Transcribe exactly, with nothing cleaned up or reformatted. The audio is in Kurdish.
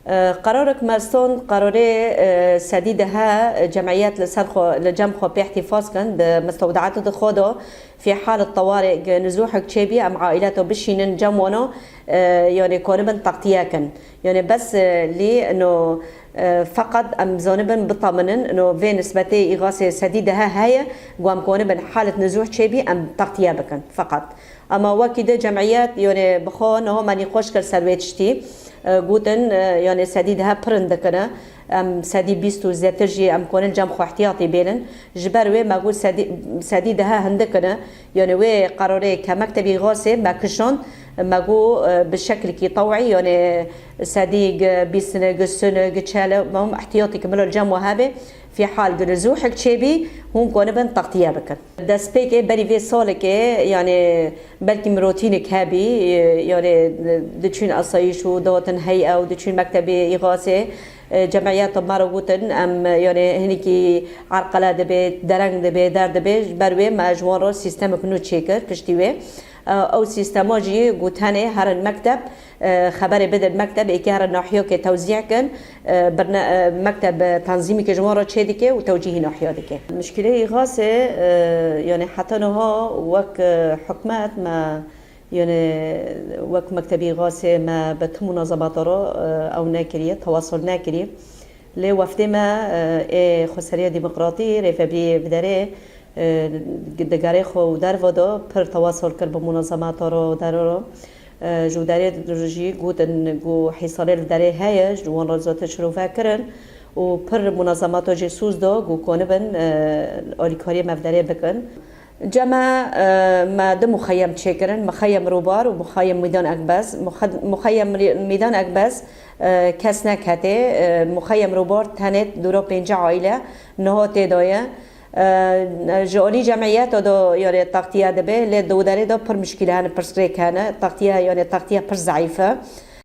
Qerarek me ston, qerarê sedî dehe cemiyet li ser xwe, li cem xwe pê îhtîfaz kin, di mistewdeatê xwe de fî halet tewarê gi nizûhek çêbî, em aîleto bişînin cem wana, yanê konibin textiye kin. Yanê bes lî ino, feqet em zonibin biteminin, ino vê nisbetê îxasê sedî dehe heye, ku em konibin halet nizûh çêbî, em textiye bikin feqet. Ema wekî di cemiyet, yanê bi xwe niha me nîqaş kir ser wê tiştî. Gotin, yanê sedî dehe pir hindikine. Em sedî bîst û zêtir jî em konin cem xwe ihtiyatî bênin. Ji ber wê me got sedî, sedî dehe hindikine. Yanê wê qerarê ke mektebî îxasê me kişand, me got, bi şeklikî tewî, yanê sedî gi bîstine, gi sine, gi çele, me hûn ihtiyatî ki milo cem we hebe. Fî hal gi nizûhek çêbî, hûn konibin textiye bikin. Destpêkê berî vê salekê, yanê belkî mirotînek hebî, yanê diçûn asayîş û dihatin hey'e û diçûn mektebê îxasê, cemiyeta me re gotin, em, yanê hinekî erqele dibe, dereng dibe, der dibe, ji ber wê me ji wan re sîstemek nû çêkir, piştî wê. Ew sîstema jî got tenê herin mekteb, xeberê bidin mekteb, êkê herin nahiyokê tewzî kin, birne-, mekteb tenzîmekê ji wan re çêdike û tewcîhî nahiya dike. Muşkileyê îxasê, yanê heta niha wek hikûmet me, yanê wek mektebê îxasê me bi ti munazemata re ew nekiriye, tewasul nekiriye. Lê weftê me, ê Xweseriya Demokratî, Rêvebirî Viderê, di gerê xwe û derve de pir tewasul kir bi munazemata re û dere re. Ji Viderê jî gotin ku hîsanê li derê heye, ji wan re zotir şirove kirin û pir munazemata jî soz da ku konibin alîkariyê me Viderê bikin. Cem me, e, me du muxeyem çêkirin, muxeyem Rûbar û muxeyem Mîdan Ekbez. Muxe-, muxeyem Rî-, Mîdan Ekbez, e, kes neketê, e, muxeyem Rûbar tenê dûra pênce aîle niha tê de ye. E, ji alî cemiyeta de, yanê, textiye dibe, lê di derê de pir muşkîle hene, pirsgirêk hene. Textiye, yanê, textiye pir zeîf e.